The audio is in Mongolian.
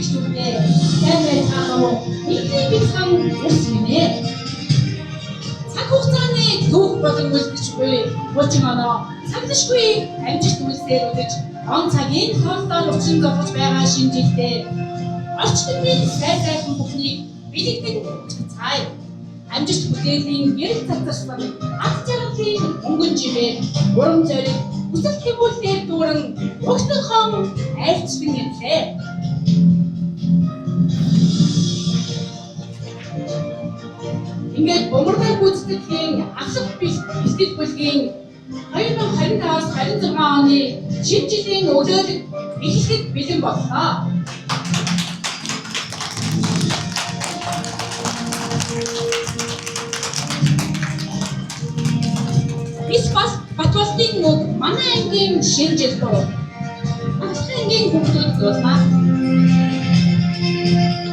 Жирэгчүүдээ сайн байцгаана уу? Нэгний бяцхан ус гинэ. Цаг хугацааны түүх болон үлдэж буй хуучин оноо цаглашгүй амжилт үйлсээр үдэж он цагийн тоолдоор учин зогсож байгаа шинэ жилдээ орчлонгийн сайн сайхан бүхнийг бэлэгдэн цаая. Амжилт бүтээлийн гэрэл цацарсан ад жаргалын мөнгөн жимээр урам зориг хүсэл тэмүүлэлээр дүүрэн өгсөн хон айлчлан ирлээ. Ингээд бумартай гүйцэтгэлийн ахлах бэлтгэл бүлгийн 2025-аас 26 оны шинэ жилийн өглөөлөг эхлэхэд бэлэн боллоо. Бис бас Батболтын үг манай ангийн шинэ жил дуу. Ахлах ангийн хүүхдүүд дуулаа.